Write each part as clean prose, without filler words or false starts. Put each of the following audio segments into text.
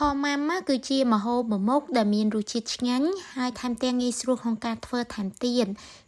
ខម៉ាំគឺជាម្ហូបមួយមុខដែលមានរសជាតិឆ្ងាញ់ហើយថែមទាំងងាយស្រួលក្នុងការធ្វើថែមទៀត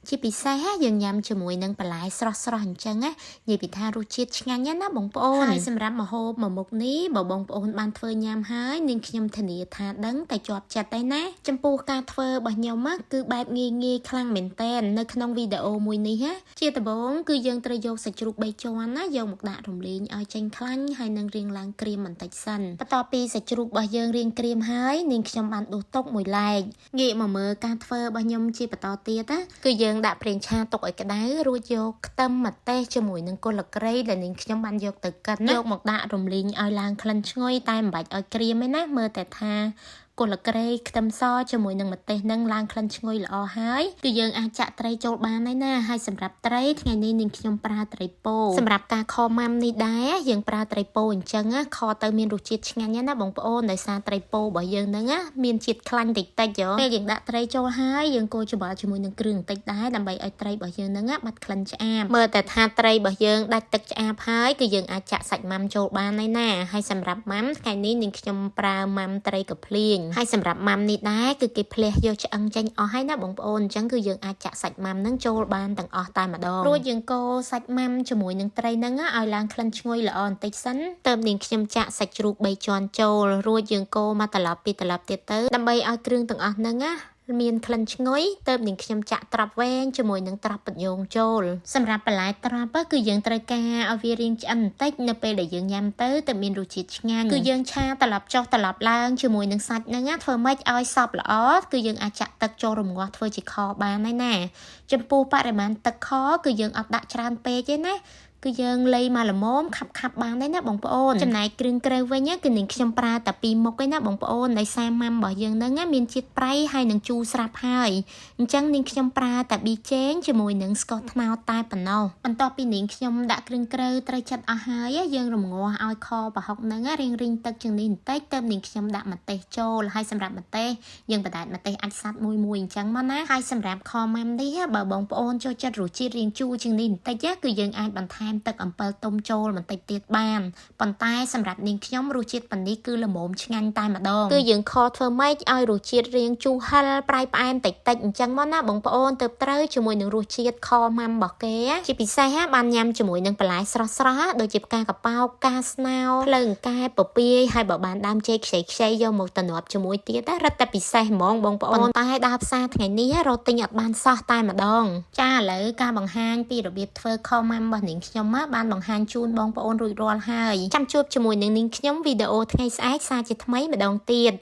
ជាពិសេសយើងញ៉ាំជាមួយនឹងបន្លែស្រស់ៗអញ្ចឹងណានិយាយពីថារសជាតិឆ្ងាញ់ណាស់បងប្អូនហើយសម្រាប់ម្ហូបមួយមុខនេះបើបងប្អូនបានធ្វើញ៉ាំហើយនាងខ្ញុំធានាថាដឹងតែជាប់ចិត្តឯណាចំពោះការធ្វើរបស់ខ្ញុំគឺបែបងាយងាយខ្លាំងមែនតែននៅក្នុងវីដេអូមួយនេះណាជាដំបូងគឺយើងត្រូវយកសាច់ជ្រូក3ជាន់ណាយកមកដាក់រំលីងឲ្យចេញខ្លាញ់ហើយនឹងរៀងឡើងក្រៀមបន្តិចសិនបន្ទាប់ពីសាច់ជ្រូករបស់យើងរៀងក្រៀមហើយនាងខ្ញុំបានដួសទុកមួយឡែកងាកមកមើលការធ្វើរបស់ខ្ញុំជាបន្តទៀតណាគឺយើងដាក់ប្រេងឆាទុកឲ្យក្តៅរួចយកខ្ទឹមម្ទេសជាមួយនឹងគល់ក្រៃដែលនាងខ្ញុំបានយកទៅកិនណាយកមកដាក់រំលីងឲ្យឡើងក្លិនឈ្ងុយតែមិនបាច់ឲ្យក្រៀមទេណាមើលតែថាគល់ក្រែខ្ទឹមសជាមួយនឹងម្ទេសនឹងឡើងក្លិនឈ្ងុយល្អហើយគឺយើងអាចចាក់ត្រីចូលបានហើយណាហើយសម្រាប់ត្រីថ្ងៃនេះនាងខ្ញុំប្រើត្រីពោសម្រាប់ការខម៉ាំនេះដែរយើងប្រើត្រីពោអញ្ចឹងណាខទៅមានរសជាតិឆ្ងាញ់ណាបងប្អូនដោយសារត្រីពោរបស់យើងហ្នឹងណាមានជាតិខ្លាញ់តិចតិចយោពេលយើងដាក់ត្រីចូលហើយយើងកូរច្របល់ជាមួយនឹងគ្រឿងបន្តិចដែរដើម្បីឲ្យត្រីរបស់យើងហ្នឹងបាត់ក្លិនឆ្អាបមើលតែថាត្រីរបស់យើងដាច់ទឹកឆ្អាបហើយគឺយើងអាចចាក់សាច់ម៉ាំចូលបានហើយណាហើយសម្រាប់ម៉ាំថ្ងៃនេះនាងខ្ញុំប្រើម៉ាំត្រីកាភ្លៀងហើយសម្រាប់ម៉ាំនេះដែរគឺគេភ្លះយកឆ្អឹងចេញអស់ហើយណាបងប្អូនអញ្ចឹងគឺយើងអាចចាក់សាច់ម៉ាំហ្នឹងចូលបានទាំងអស់តែម្ដងរួចយើងកូរសាច់ម៉ាំជាមួយនឹងត្រីហ្នឹងឲ្យឡើងក្លិនឈ្ងុយល្អបន្តិចសិនទៅនាងខ្ញុំចាក់សាច់ជ្រូក3ជាន់ចូលរួចយើងកូរមកត្រឡប់ពីត្រឡប់ទៀតទៅដើម្បីឲ្យគ្រឿងទាំងអស់ហ្នឹងណាមានក្លិនឈ្ងុយទៅនាងខ្ញុំចាក់ត្រប់វែងជាមួយនឹងត្រប់ពញងចូលសម្រាប់បន្លែត្រប់គឺយើងត្រូវការឲ្យវារៀងឆ្អិនបន្តិចនៅពេលដែលយើងញ៉ាំទៅទៅមានរសជាតិឆ្ងាញ់គឺយើងឆាត្រឡប់ចុះត្រឡប់ឡើងជាមួយនឹងសាច់ហ្នឹងណាធ្វើម៉េចឲ្យសព្វល្អគឺយើងអាចចាក់ទឹកចូលរំងាស់ធ្វើជាខបានហើយណាចំពោះបរិមាណទឹកខគឺយើងអត់ដាក់ច្រើនពេកទេណាគឺយើងលៃមកល្មមខាប់ខាប់បានដែរណាបងប្អូនចំណែកគ្រឿងក្រៅវិញគឺនាងខ្ញុំប្រើតែពីរមុខឯណាបងប្អូនដោយសារម៉ាំរបស់យើងហ្នឹងមានជាតិប្រៃហើយនឹងជូរស្រាប់ហើយអញ្ចឹងនាងខ្ញុំប្រើតែប៊ីចេងជាមួយនឹងស្ករត្នោតតែប៉ុណ្ណោះបន្ទាប់ពីនាងខ្ញុំដាក់គ្រឿងក្រៅត្រូវចិត្តអស់ហើយយើងរំងាស់ឲ្យខប្រហុកហ្នឹងរៀងរីងទឹកជាងនេះបន្តិចទៅនាងខ្ញុំដាក់ម្ទេសចូលហើយសម្រាប់ម្ទេសយើងបដែតម្ទេសអាចសัตว์មួយមួយអញ្ចឹងមកណាហើយសម្រាប់ខម៉ាំនេះបើបងប្អូនចូលចិត្តរសជាតិរៀងជូរជាងនេះបន្តិចគឺយើងអាចបន្ថែមទឹកអំពិលទុំចូលបន្តិចទៀតបានប៉ុន្តែសម្រាប់នាងខ្ញុំរសជាតិប៉ុណ្នេះគឺល្មមឆ្ងាញ់តែម្ដងគឺយើងខធ្វើម៉េចឲ្យរសជាតិរៀងជូរហិលប្រៃផ្អែមតិចតិចអញ្ចឹងមកណាបងប្អូនទៅត្រូវជាមួយនឹងរសជាតិខម៉ាំរបស់គេជាពិសេសបានញ៉ាំជាមួយនឹងបន្លែស្រស់ស្រស់ដូចជាផ្កាកប៉ោកផ្កាស្នោភ្លើងកែពពាយហើយបើបានដើមចេកខ្ចីខ្ចីយកមកតំណប់ជាមួយទៀតរឹតតែពិសេសហ្មងបងប្អូនតែដើរផ្សារថ្ងៃនេះរកទិញអត់បានសោះតែម្ដងចាឥឡូវការបង្ហាញពីរបៀបធ្វើខម៉ាំរបស់នាងខ្ញុំបានបង្ហាញជូនបងប្អូនរួចរាល់ហើយចាំជួបជាមួយនឹងនាងខ្ញុំវីដេអូថ្ងៃស្អែកសាជាថ្មីម្ដងទៀត។